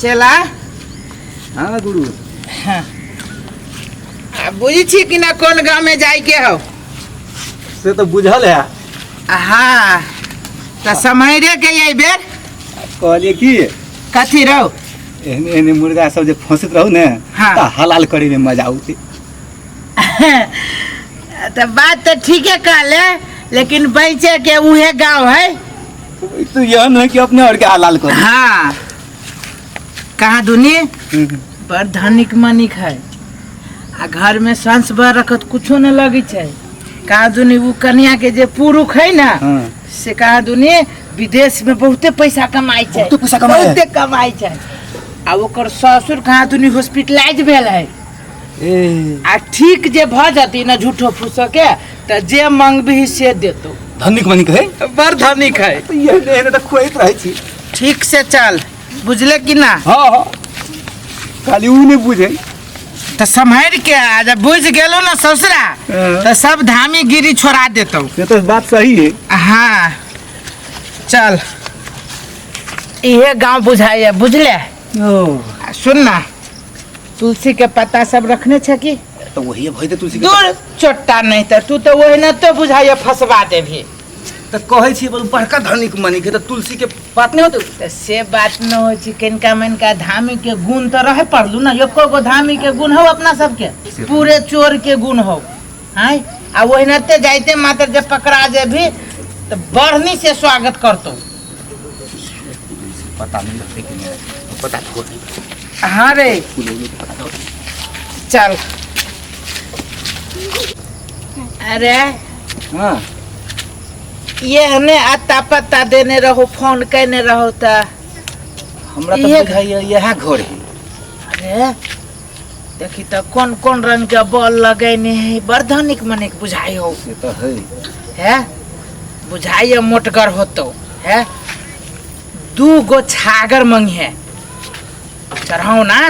चेला। हाँ गुरु। हाँ। आ बुझी छी कि ना कोन गांव में जाय के हो? से तो बुझल है। हाँ तो सम्हरे के एहि बेर। कहलिए की कथी रहो? एहने एहने मुर्गा सब जे फंसैत रहू ने। हाँ। तऽ हलाल करे में मजा औते। तो बात तो ठीके कहले, लेकिन बचे के उहे गांव है। तो यह नहीं कि अपने और के हलाल कर। हाँ कहाँ दुनी बड़ धनिक मनिक है आ घर में सांस भर रखत कुछो न लगे छै। कहाँ दुनी उ कन्या के जे पुरुख है ना। हाँ। से कहाँ दुनी विदेश में बहुते पैसा कमाई छै। बहुते पैसा कमाइ है। बहुते कमाई छै आ ओकर ससुर कहाँ दुनी हॉस्पिटलाइज भेल है। ए आ ठीक जे भ जती ना झूठो फूसो के त जे मंगबी से देतो। धनिक मनिक है। बड़ धनिक है। तो यह एहने तऽ खुआइत रहै छी। ठीक से चल बुझले कि ना? हाँ हाँ खाली उ नहीं बुझे। तो सम्हर के आ जब बुझ गेलो ना ससुरा। हाँ। तो सब धामी गिरी छोड़ा देतो। से तो बात सही है। हाँ चल इहे गांव बुझाइए बुझले। ओ आ सुन ना तुलसी के पत्ता सब रखने छे की? तो वही भई त तुलसी के। दूर चोट्टा नहीं तो तू तो वही न तो बुझाइए फंसवा देभी। त कहै छी बल बड़का धनिक मनिक है त तुलसी के बात नहीं होते। तो से बात न हो छी किनका मनका धामी के गुण तो रहे पड़लू ना, एको गो धामी के गुण हो अपना सबके पूरे चोर के गुण हो। आय आ ओहिनाते जाइते मात्र जब पकड़ा जेबी तो बढ़नी से स्वागत करतो। पता नहीं लगते कि नहीं पता तो नहीं। हाँ रे चल। अरे हाँ ये हमें अत्ता पत्ता देने रहो फोन कहने रहो त हमरा तो इहे बुझाइए यह घर है। अरे देखी तो कौन कौन रंग के बॉल लगेने है बड़ धनिक मनिक बुझाई हो। से तो है। है बुझाइए मोटगर होतो है। दू गो छागर मंगी है चढ़ाओ ना।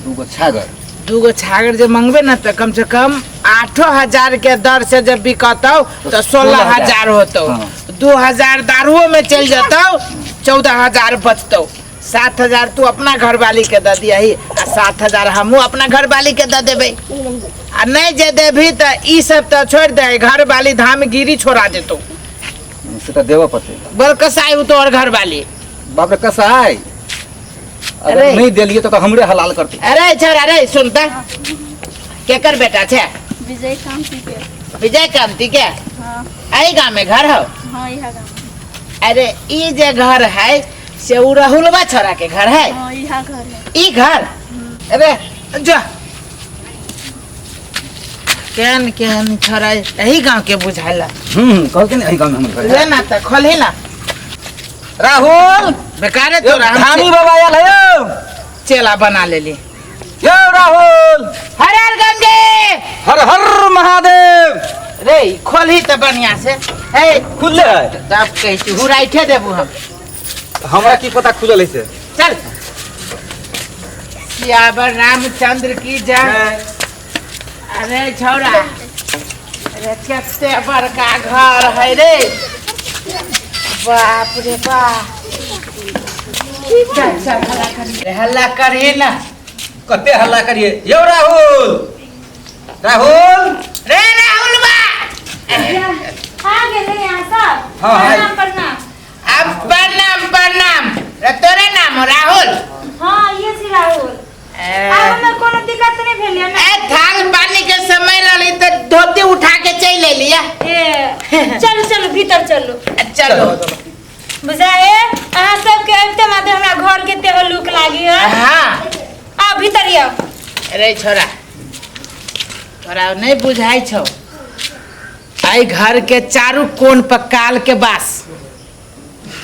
दू गो छागर? दू गो छागर जे मंगबे ना तो कम से कम 8,000 के दर से जब बिकतौ तो 16,000 होतौ। हाँ। 2,000 दारुओं में चल जतौ, 14,000 बचतौ। 7,000 तू अपना घरवाली के दे दियही आ 7,000 हमहूँ अपना घरवाली के दे देबै। आ नहीं जे देबही तो ई सब तो छोड़ दे, घरवाली धामगिरी छोड़ा देतौ। से तो देबऽ पड़तै। बड़ कसाई हो तोहर घरवाली। बाप रे कसाई। अगर अरे। नहीं देलिए तो हमरे हलाल करते। अरे छोरा रे सुनता केकर बेटा छे? विजय कांति के। विजय कांति के? हाँ। एही गांव में घर हो? हाँ यह गांव। अरे ई जे घर है से उ राहुलवा छोरा के घर है? हाँ यह घर है। ई घर? अरे जा केहन केहन छोरा एही गांव के बुझाला। कहलकै ने एही गांव में हमर घर है। ले ना त खोलही ना। राहुल बेकार है तोरा, हम धामी बाबा आयल है यौ। चेला बना लेली। यौ राहुल। हर हर गंगे। हर हर महादेव। रे खोलही त बढ़िया से। हे खुलले है। तब कहै छी हुराइठे देबू हम। हमरा की पता खुलल है से। चल सियावर रामचंद्र की जय। अरे छौड़ा अरे कते बड़का घर है रे बाप रे बाप। चल चल हल्ला करिए हल्ला करिए ना। कते हल्ला करिए यौ राहुल। राहुल रे राहुल बा आ गेले यहाँ सब। हाँ, हाँ। प्रणाम प्रणाम। अब प्रणाम प्रणाम। रे तोरे नाम हो राहुल? हाँ ये छी राहुल। ए, आब हमरा कोनो दिक्कत नहीं भेल ना? ए थाल पानी के समय रहली तो धोती उठा के चल एलिया। ए चलू चलू भीतर चलू। चलो। बुझाए अहाँ सबके अबिते मात्र हमरा घर के तेहो लुक लागी है। हाँ। आ भीतर आउ। अरे छोरा तोरा नहीं बुझाई छौ आई घर के चारू कोन पर काल के बास।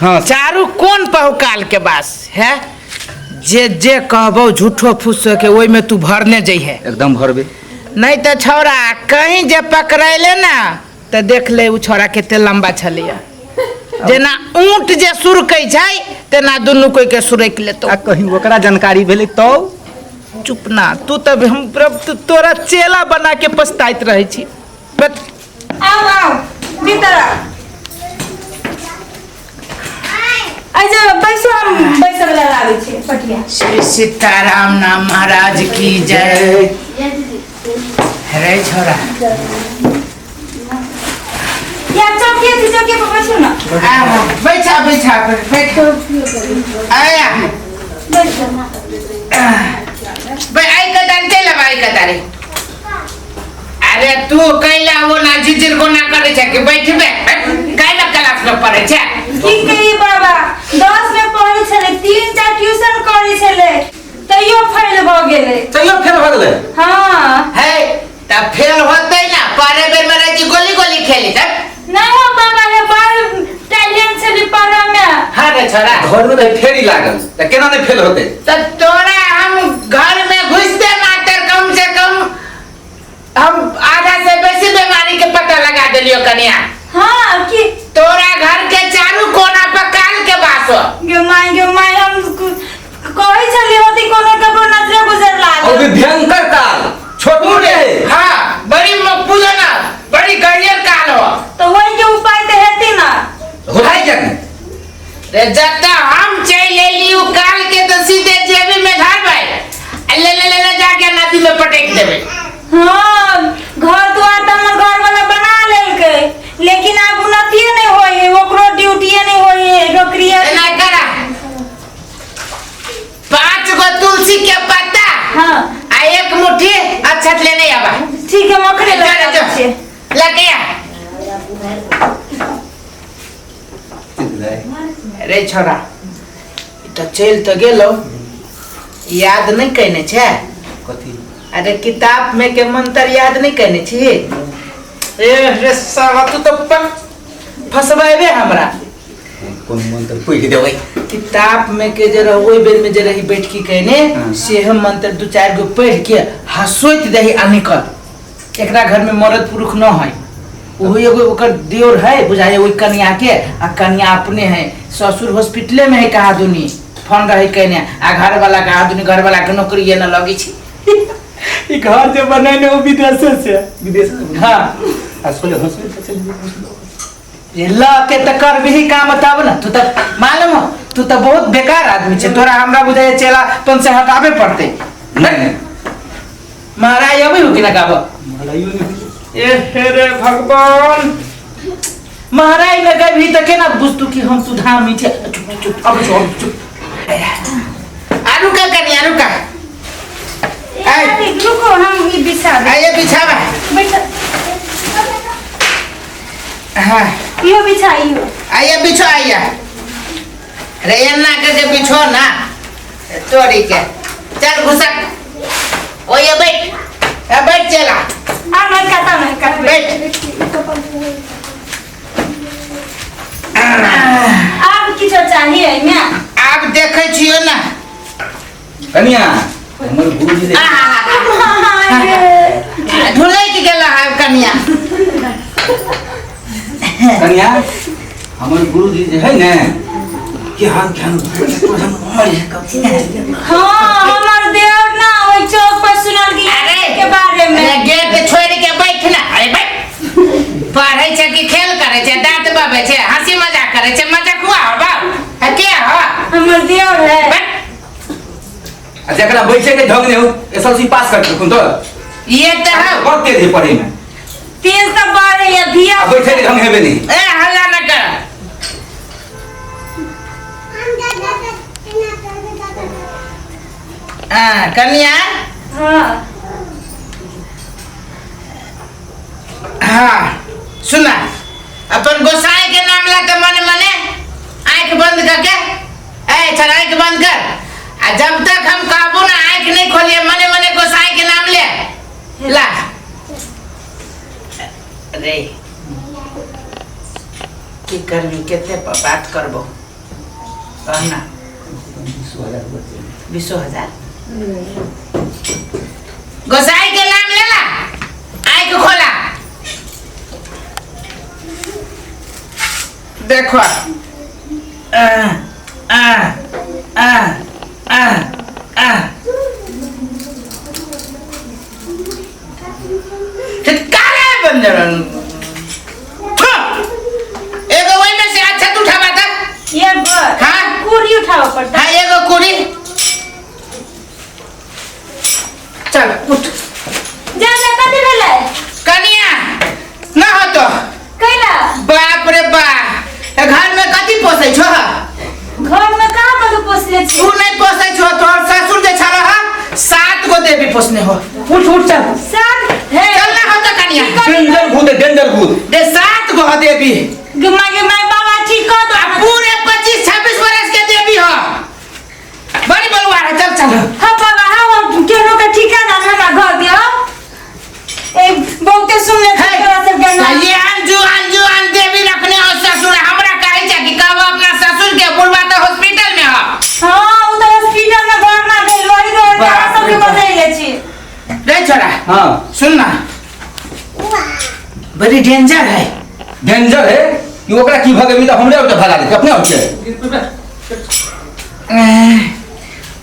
हाँ। चारू कोन पर काल के बास है। जे जे कहबो झूठो फूसो के ओई में तू भरने जइहे। एकदम भरबे। नहीं तो छौड़ा कहीं जे पकड़ैले ना तो देख ले उ छौड़ा कते लंबा छलिया। जेना ऊंट जे सुरकै छै तेना दुनू कोई के सुरक लेतो। आ कहीं ओकरा जानकारी भेलै तो? चुप ना तू तब हम प्रभु तोरा चेला बना के पछताइत रहै छी। बट आओ आओ भीतर आओ। अच्छा बैसो, हम बैसे वाला लाबै छी पटिया। श्री सीताराम नाम महाराज की जय। रे छोरा या चौकी थी, चौकी पर बैठू ना। आ, बैठा बैठा बैठ आया। बैठू। भाई आई कदान चल आई कदारे। अरे तू कैला वो ना जिजिर को ना करे छे कि बैठबे कैला क्लास में पढ़े छे? की कही बाबा, 10 में पढ़े छले, 3 टा ट्यूशन करे छले, तैयो फेल भ गेलै। तैयो फेल भ गेलै? हाँ। है त फेल होतै ना, पढ़े बेर में रही गोली गोली खेली तब। नहीं हो बाबा, हे बड़ टैलेंट छले पढ़े में। हाँ रे छोरा, घर में रहे फेरी लागल त केना नहीं फेल होते? त तोरा हम घर में घुसते मात्र कम से कम हम आधा से बेसी बीमारी के पता लगा देलियो कनिया। हाँ की तोरा घर के चारू कोना पर काल के बासो। गे my, गे my, हम कहै छली होती कोनो ककरो नजरे गुजर लागल। और भी भयंकर काल छोटू रे। हाँ बड़ी पूजो ना, बड़ी गड़ियर काल हो। तो वही के उपाय तो हेती ना। होता क्या नहीं? रे जब हम चल लेली उ काल के तो सीधे जेबी में धरबै, ले ले ले ले जाके नदी में पटक देबै। हाँ घर द्वार तो हमर घर वाला बना लेलकै, लेकिन आब उन्नतिये नहीं होई है, ओकरो ड्यूटिये नहीं होई है, नौकरिये। एना करा 5 गो तुलसी के पत्ता। हाँ। आ एक मुट्ठी अक्षत लेने आबा। ठीक है, मखने जो, लगा जो। छियै। लगे आ। रे छोरा, ई तो चल तो गेलो, याद नहीं कहने छे? कथी? अरे किताब में के मंत्र याद नहीं कहने छी? ए रे साला, तू तो फसबेबे हमरा। कोन मंत्र पढ़ि देबै? किताब में के जे रह ओहि बेर में जे रही बैठकी कहने, हाँ। से हम मंत्र 2-4 गो पढ़ के हंसोइत दही आ निकल। एकरा घर में मर्द पुरुष न है, ओहो एगो ओकर देवर है बुझाइए ओहि कन्या के, आ कन्या अपने है, ससुर हॉस्पिटले में है कहा दुनी फोन रहे कहने, आ घर वाला कहा दुनी घर वाला के नौकरी न लगी छी। ई घर जे बनेने ओ विदेश से। विदेश से? हाँ। आ सोले हंसोइत त चलि गेल। ये ल के त करबिही काम तब ना, तू त मालूम हो तू त बहुत बेकार आदमी छे, तोरा हमरा बुझाइए चेलापन से हटाबे पड़ते। नहीं नहीं। महाराज अबै हो कि ना गाबो? महाराज नहीं। ए हे रे भगवान, महाराज न गबी त केना बुझतू कि हम सुधामी छे? चुप चुप अब चुप चुप। आरु का कनी, आरु का। ए, रुको, हम ई बिछा दे। आइए बिछावा। बैठ। हाँ। इहो बिछा, इहो। आइए बिछो, आइए। अरे एन्ना के जे बिछो ना तोरी के। चल घुसक। ओये बैठ। ए बैठ चला। आ नहीं काटा, नहीं काटा। बैठ। आब किछो चाहिए एहिमे? आब देखै छियो ना। कनिया, हमर गुरुजी रे। ढुलैक गेल है कनिया। कनिया, हमर गुरुजी जे है ने, कि हम ज्ञान। हाँ, हमर देवर ना ओइ चौक पर सुनल कि अरे, के बारे में। अरे गेट छोड़ के बैठ ना। अरे बैठ। पढ़ै छै कि खेल करै छै, दांत बबै छै, हंसी मजाक करै छै, मजाक हुआ हो बाप। है के हो? हमर देवर है। बैठ। आ जकरा बैठे के ढंग नहीं हो, एसएलसी पास कर देखुन तो। ये तो है। बहुत तेज है पढ़े में। तेज तो बढ़े या धिया। आ बैठे के ढंग हेबे नहीं। ए हल्ला न कर। हाँ, कन्या। हाँ। हाँ, सुना। अपन गोसाई के नाम ला के मने मने आंख बंद करके, ए चल आंख बंद कर, आ जब तक हम काबू ना आंख नहीं खोलिए मने मने गोसाई के नाम ले ला। अरे की करबी, केते बात करबो कहना? 20,000 गोसाई के नाम ले ला, आंख खोला, देखो। आ आ आ आ आ काले बंदर एगो वही में से अच्छा तू उठावा था। ये बर। हाँ। कुरी उठाओ पड़ता। हाँ, एगो कुरी। उठ। जा जा, कथी भेलै? कनिया न होतो। कैला? बाप रे बाप, घर में कथी पोसै छो? घर में कहाँ कथी पोसले छी? तू नहीं पोसै छो, तोहर ससुर जे छल ह 7 गो देवी पोसने हो। उठ उठ चल। 7 हे। चल ना होतो कनिया। डेंजर भूत है, डेंजर भूत। दे 7 गो ह देवी। गे my, गे my, बाबा ठीक कर दो। आ पूरे 25-26 बरस के देवी हो, बड़ी बलुआ है। चल चल। हाँ बाबा, हाँ, हम केनो के ठिकाना हमरा घर दियो। ए बहुते सुन ले हे, तोरा सब के नाम। ये अंजू अंजू अन देवी रखने हो ससुर, हमरा कहै छै कि कहब अपना ससुर के, बुढ़वा तो हॉस्पिटल में हो। हाँ, उ तो हॉस्पिटल में भरना भेल, वही दुआरे तोरा बाप सबके रे बाप। बजैले छी। रे छोरा। हाँ। सुन ना, बड़ी डेंजर है। डेंजर है कि ओकरा की भऽ गेल तऽ हमरे ओतऽ भगा देतै अपने होते।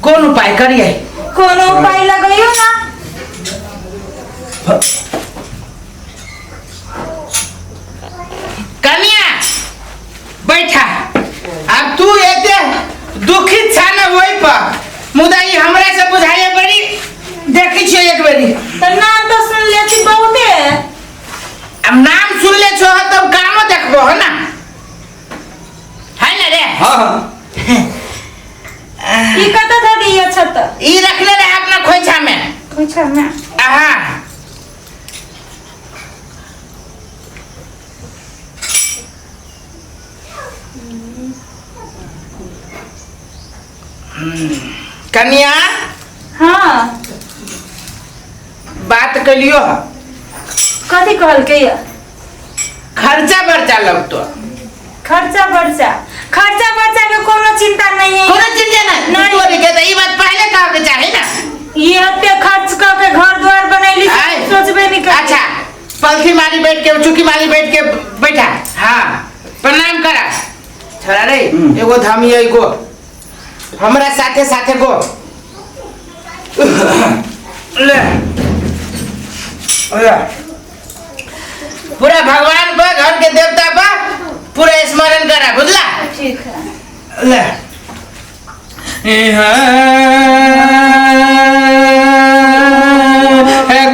कोन उपाय करिए? कोनो उपाय लगैयो ना। कन्या बैठा, अब तू एते दुखित छा ना वही पर, मुदा ई हमरा से बुझाइए बड़ी देखी छियै एक बेरी। तो नाम तो सुन ले छी बहुते। अब नाम सुन ले छो तब कामो देखबो हो ना, है ना रे? हाँ हाँ। ई कत धरी अच्छा त? ई रखले रहे अपना खोइछा में। खोइछा में? आहा। कन्या। हाँ। बात कलियो। कथी कहलकै या? खर्चा बर्चा लगतो। खर्चा बर्चा? खर्चा बर्चा के कोनो चिंता नहीं है। कोनो चिंता नहीं। नहीं। तोरी के त ई बात पहले कह के चाही ना। ये हत्ते खर्च क के घर द्वार बनैली, आय। सोचबे नहीं कर। अच्छा, पलथी मारी बैठ के, चुकी मारी बैठ के बैठा। हाँ, प्रणाम करा छोरा रे। एगो धमी एगो हमरा साथे साथे गो ले ले। पूरा भगवान पर, घर के देवता पर पूरा स्मरण करा, बुझला? ठीक है। ले।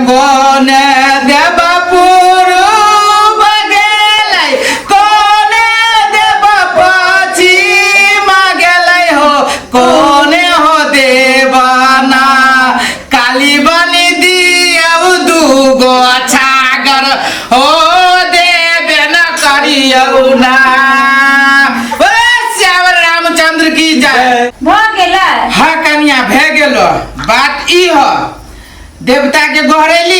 कोने देव पूर्व गेलै, कोने देव पश्चिम गेलै हो, कोने हो देवना काली बनी दियौ दूगो छागर हो, देवे न करियौ ना। ओ श्याम रामचंद्र की जय। भ गेलै? हाँ कनिया, भे गेलो। बात ई हो, देवता के गोहरेली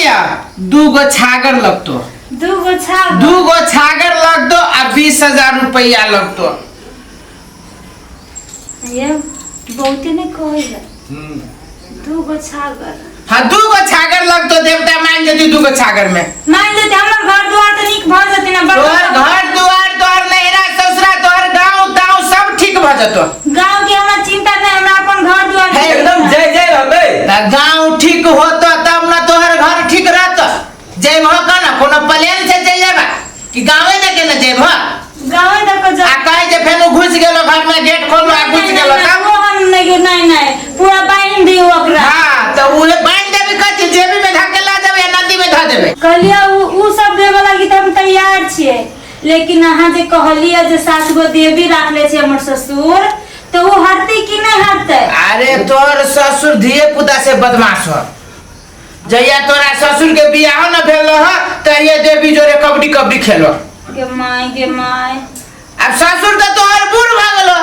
दूगो छागर लगतो। दूगो छागर? दूगो छागर लगतो आ 20,000 रुपया लगतो। ये बहुते नहीं कहैला। दूगो छागर? हाँ, दूगो छागर लगतो, देवता मान जती दूगो छागर में। मान जेतै, हमर घर द्वार तऽ नीक भऽ जेतै ने? तोहर घर द्वार, तोहर नैहरा ससुरा, तोहर गांव ताव सब ठीक भऽ जतो। गांव के हमरा चिंता नहीं, हमरा अपन घर द्वार हे, एकदम जय जय रहतै। त गांव ठीक होतो तब न तोहर घर ठीक रहतो। जैबह कना? कोनो प्लेन से चलि जेबा कि गांवे दे के न जैबह? गाँवे दऽ के आ जा। कहे जे फेनु घुसि गेलो घर में, गेट खोलो आ घुसि गेलो तब? वो हम नहीं, नहीं नहीं, पूरा बांध दियो ओकरा। हाँ, तऽ उहे बांधि देबी कथी? जेबी में धके ला जेबै या नदी में धऽ देबै? कहलियै उ सब देबे लागी तऽ हम तैयार छियै, लेकिन अहाँ जे कहलियै जे 7 गो देवी राखले छै हमर ससुर, तऽ ओ हटतै कि नहि हटतै? अरे तोहर ससुर धिये पुता से बदमाश हो। जहिया तोरा ससुर के बियाह न भेल रह तहिया देवी जोरे कबड्डी कबड्डी खेलो। गे my, गे my. अब ससुर तो तोहर बूढ़ भऽ गेलो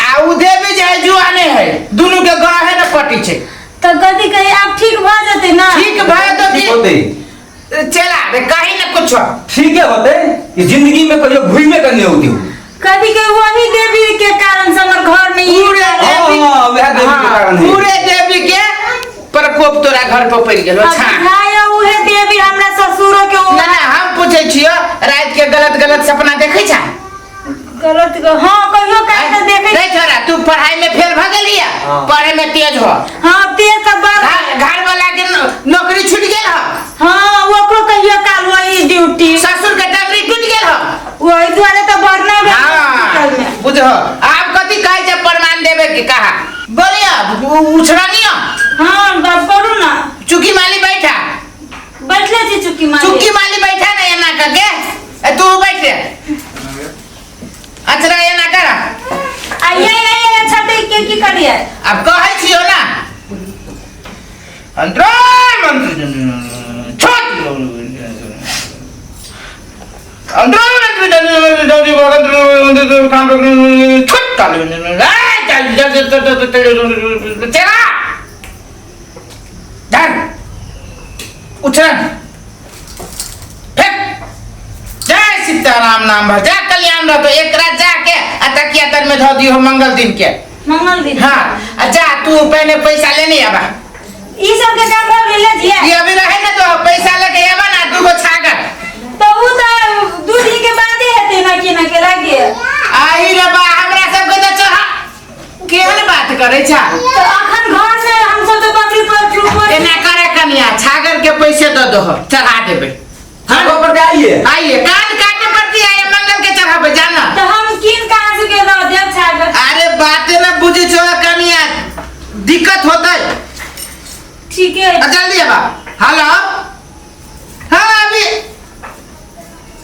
आ उ देवी जे है जुआने है, दुनू के गहे न पटी छै। तऽ कथी कही, आब ठीक भऽ जेतै ना? ठीक भऽ जेतौ। ठीक कि होतै। चला रे, कही न कुछो। ठीके होतै कि जिंदगी में कहियो घुइमे के नहीं होती। कथी के वही देवी के कारण से हमर घर में ई पूरे देवी। हाँ, वएह देवी के कारण है। पूरे देवी के प्रकोप तोरा घर पर पड़ि गेलो। अब छा बुझाइयो उहे देवी हमरा ससुरो के ना ना, हम पूछै छियो, राति के गलत गलत सपना देखै छा? गलत हाँ, कहियो काल के देखै। नहीं छोरा, तू पढ़ाई में फेल भ गेली है? हाँ। पढ़े में तेज हो। हाँ, तेज तऽ बड़। घर वाला के नौकरी छूट गेल ह? हाँ, ओकरो कहियो काल वही ड्यूटी। ससुर के टंगरी टूट गेल ह? वही दुआरे तऽ बढ़ना भेल हॉस्पिटल हाँ में। बुझ, आप कथी कहै छै प्रमाण देबे के कहा बोलिया उछरनिया। हाँ, बात करू ना। चुकी माली बैठा। बैठले छी चुकी माली। चुकी माली बैठा ना एना करके। ए तू बैठ रे। अचरा एना कर। आइए आइए छठे के की करिए? अब कहै छियो ना। अंतराय मंत्र छोट अंतराय मंत्र छोट चला धर उछल फेंक जय सीताराम नाम भर जा कल्याण रह तो एक रात जाके आ तकिया तर में धो दियो मंगल दिन के। मंगल दिन। हाँ आ जा तू पहले पैसा लेने आबा। ई सब के काम भऽ गेलै जिया। ये अभी रहे ना तो पैसा लेके आबा ना दूगो छागर। तो उ त दू दिन के बादे हेतै ना कि ना के लागे। आई रे बा हमरा सब के तो चढ़ा केहन बात करै छा? तो अखन घर में हम सब तो बकरी पर ऊपर एना करे कनिया छागर के पैसे दऽ दहो चढ़ा देबै। हाँ पर दे आइए। आइए कान काटे पड़ती है मंगल के चढ़ाबे जाना। तो हम किन कहाँ से के दऽ देब छागर? अरे बात ना बुझे छो कनिया दिक्कत होतै। ठीक है। जल्दी आबा। हेलो हाँ अभी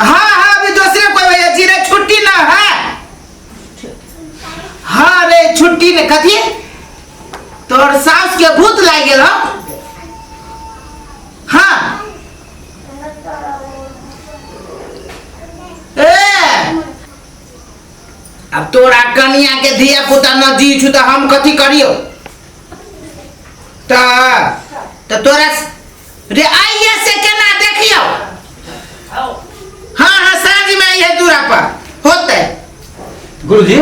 हाँ हाँ अभी दूसरे कोई भैया जी रे छुट्टी ना है। हाँ रे छुट्टी ने कथी तोर सास के भूत लाग गेल हो। हाँ ए अब तोरा कनिया के धिया पुता न जी छु त हम कथी करियो? त तोरा रे आइए से केना देखियो। हाँ हाँ साँझ में आइए दूरा पर होते। गुरुजी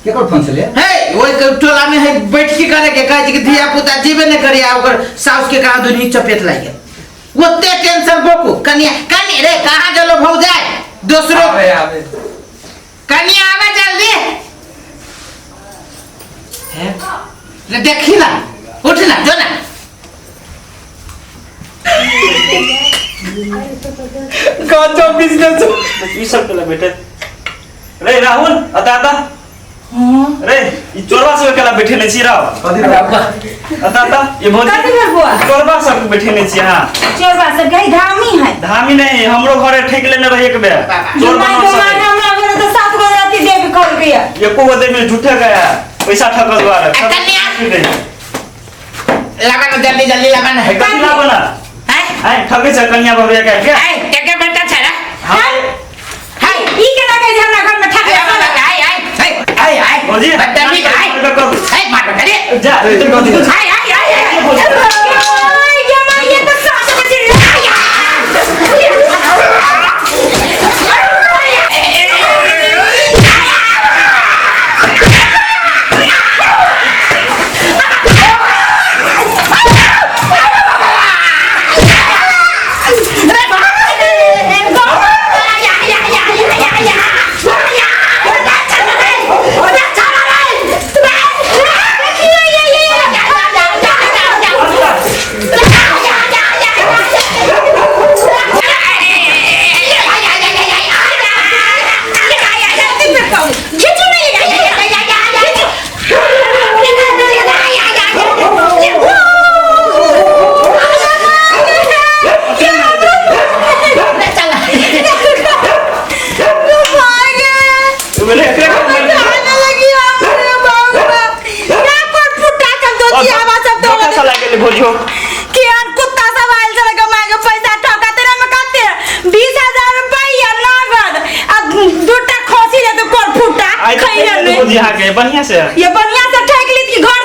केकर फोन छलै? हे ओइ के टोला में है बैठकी करे के कहै छै कि धिया पुता जीबे नहि करी आ ओकर साउस के कहाँ दुनी चपेट लागि गेल। ओते टेंशन बोकू कनिया कनि रे कहाँ गेलो भौजाई दोसरो आबे आबे कनिया आबे जल्दी। हे रे देखी ना उठ ना जो ना। गजब बिजनेस। ई सब केला बेटे रे राहुल अता अता रे ई चोरवा सब केला बैठे ने छी राव। कथी रे अता अता ये भौजी कथी भेल बुआ? चोरवा सब बैठे ने छी। हां चोरवा सब गई धामी है। धामी नहीं हमरो घरे ठेक लेने रही एक बेर चोर माय बनल के सब। माय हमरा घरे तो सात गो राती देवी खोल गया। एको गो देवी झूठे गया पैसा ठकल द्वारे। आ, कन्या। लगा ना जल्दी जल्दी लगा ना। कथी लाबो ना? हैं? हैं, ठगे छै कन्या बबरिया के के? हैं, के के बेटा छै रे? हाँ। हैं, ई केना कहै छै हमरा घर में ठगे? आय, आय, आय, आय, आय। भौजी, बदतमीज, आय। आय, मार करे। जा, ई तो कथी? आय, आय, आय, आय। ओय, गे माय, ये तो सात बजे रे। आय, कुत्ता सब आयल छलै कमाए के पैसा ठका तेरा में कते 20,000 रुपैया नगद आ दूटा खोसी ले तो कोर फुटा खैले नहीं। भौजी अहाँके बढ़िया से ये बढ़िया से ठक ली कि घर